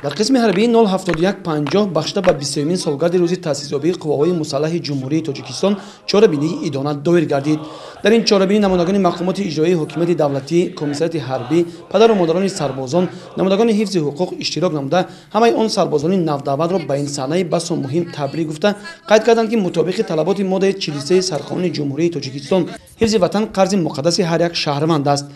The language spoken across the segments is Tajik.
Дар қисми ҳарбии 07150 бахшида ба 23-мин солгарди рӯзи таъсисёбии қувваҳои мусаллаҳи Ҷумҳурии Тоҷикистон чорабинии идона доир гардид. Дар ин чорабинӣ намояндагони мақомоти иҷроии ҳокимияти давлатӣ, комиссариати ҳарбӣ, падару модарони сарбозон, намояндагони ҳифзи ҳуқуқ иштирок намуда, ҳамаи он сарбозони навдаъватро ба ин саҳнаи басо муҳим табрик гуфта, қайд карданд, ки мутобиқи талаботи моддаи 43 Сарқонуни Ҷумҳурии Тоҷикистон ҳифзи ватан қарзи муқаддаси ҳар як шаҳрванд аст.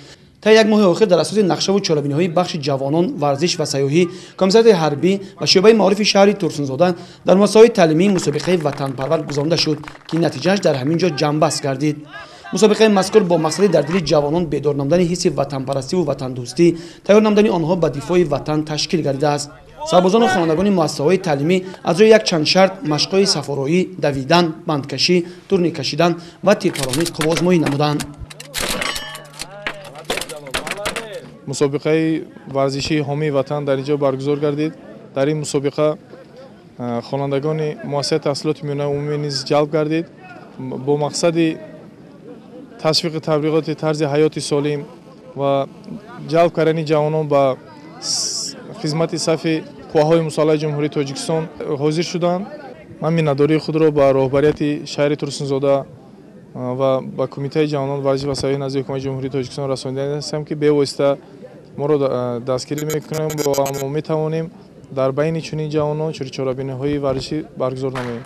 Та як моҳи охир дар асоси нақшаву чорабиниҳои бахши ҷавонон, варзиш ва сайёҳӣ, комиссариати ҳарбӣ ва шӯъбаи маорифи шаҳри Турсунзода дар муассисаҳои таълимии мусобиқаи ватанпарвар гузаронида шуд, ки натиҷааш дар ҳамин ҷо ҷамъбаст гардид. Мусобиқаи мазкур бо мақсади дар дили ҷавонон бедор намудани ҳисси ватанпарастиву ватандӯстӣ, тайёр намудани онҳо ба дифои ватан ташкил гардидааст. Сарбозону хонандагони муассисаҳои таълимӣ аз рӯи якчанд шарт машқҳои сафороӣ, давидан, бандкашӣ, турник кашидан ва тирпаронӣ қувваозмоӣ намуданд. Мусобиқаи варзишии ҳомии ватан дар инҷо баргузор гардид. Дар ин мусобиқа хонандагони муассисаи таҳсилоти миёнаи умумӣ низ ҷалб гардид бо мақсади ташвиқи таблиғоти тарзи ҳаёти солим ва ҷалб кардани ҷавонон ба хизмати сафи қувваҳои мусаллаҳи Ҷумҳурии Тоҷикистон ҳозир шуданд. Ман миннатдории худро ба роҳбарияти шаҳри Турсунзода ва ба Кумитаи ҷавонон, варзиш ва сайёҳӣ назди Ҳукумати Ҷумҳурии Тоҷикистон расонида ҳастам, ки бевосита моро дастгирӣ мекунем ва мо метавонем дар байни чунин ҷавонон чорабиниҳои варзишӣ баргузор намоем.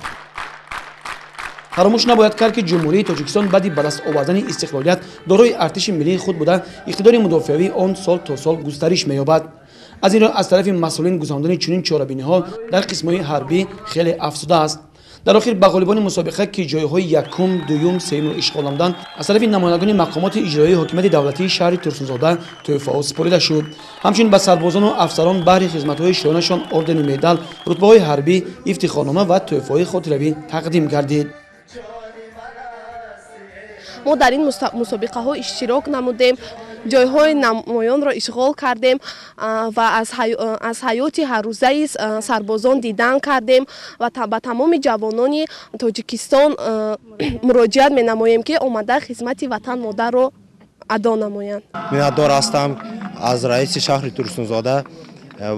Фаромӯш набояд кард, ки Ҷумҳурии Тоҷикистон баъди ба даст овардани истиқлолият дорои артиши миллии худ буда, иқтидори мудофиавии он сол то сол густариш меёбад. Аз ин рӯ аз тарафи масъулин гузарондани чунин чорабиниҳо дар қисмҳои ҳарбӣ хеле афзудааст. Дар охир ба ғолибони мусобиқа, ки ҷойҳои якум, дуюм, сеюмро ишғол намуданд, аз тарафи намояндагони мақомоти иҷроии ҳокимияти давлатии шаҳри Турсунзода тӯҳфаҳо супорида шуд. Ҳамчунин ба сарбозону афсарон баҳри хизматҳои шоёнашон ордену медал, рутбаҳои ҳарбӣ, ифтихорнома ва тӯҳфаҳои хотиравӣ тақдим гардид. Мо дар ин мусобиқаҳо иштирок намудем, ҷойҳои намоёнро ишғол кардем ва аз ҳаёти ҳаррӯзаи сарбозон дидан кардем ва ба тамоми ҷавонони Тоҷикистон муроҷиат менамоем, ки омада хизмати ватан модарро адо намоянд. Миннатдор ҳастам аз раиси шаҳри Турсунзода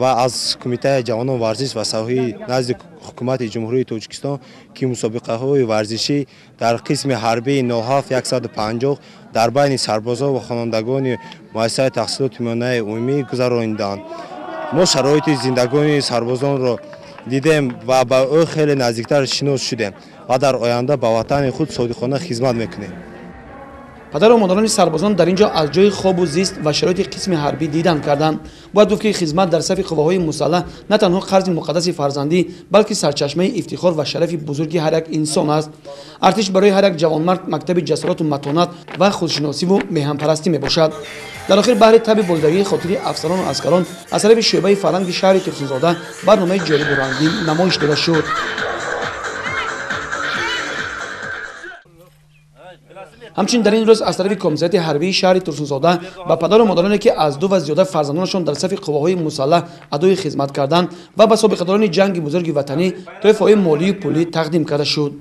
ва аз Кумитаи ҷавонон, варзиш ва сайёҳӣ назди Ҳукумати Ҷумҳурии Тоҷикистон, ки мусобиқаҳои варзишӣ дар қисми ҳарбии 07150 дар байни сарбозон ва хонандагони муассисаи таҳсилоти миёнаи умумӣ гузарониданд. Мо шароити зиндагонии сарбозонро дидем ва ба ӯ хеле наздиктар шинос шудем ва дар оянда ба ватани худ содиқона хизмат мекунем. Падару модарони сарбозон дар ин ҷо аз ҷои хобу зист ва шароити қисми ҳарбӣ дидан карданд. Бояд гуфт, ки хизмат дар сафи қувваҳои мусаллаҳ на танҳо қарзи муқаддаси фарзандӣ, балки сарчашмаи ифтихор ва шарафи бузурги ҳар як инсон аст. Артиш барои ҳар як ҷавонмард мактаби ҷасорату матонат ва худшиносиву меҳанпарастӣ мебошад. Дар охир баҳри таби болидагии хотири афсарону аскарон аз тарафи шӯъбаи фарҳанги шаҳри Турсунзода барномаи ҷолибу рангин намоиш дода шуд. Ҳамчунин дар ин рӯз аз тарафи комиссариати ҳарбии шаҳри Турсунзода ба падару модароне, ки аз ду ва зиёда фарзандонашон дар сафи қувваҳои мусаллаҳ адои хизмат карданд ва ба собиқадорони ҷанги бузурги ватанӣ тӯҳфаҳои молию пулӣ тақдим карда шуд.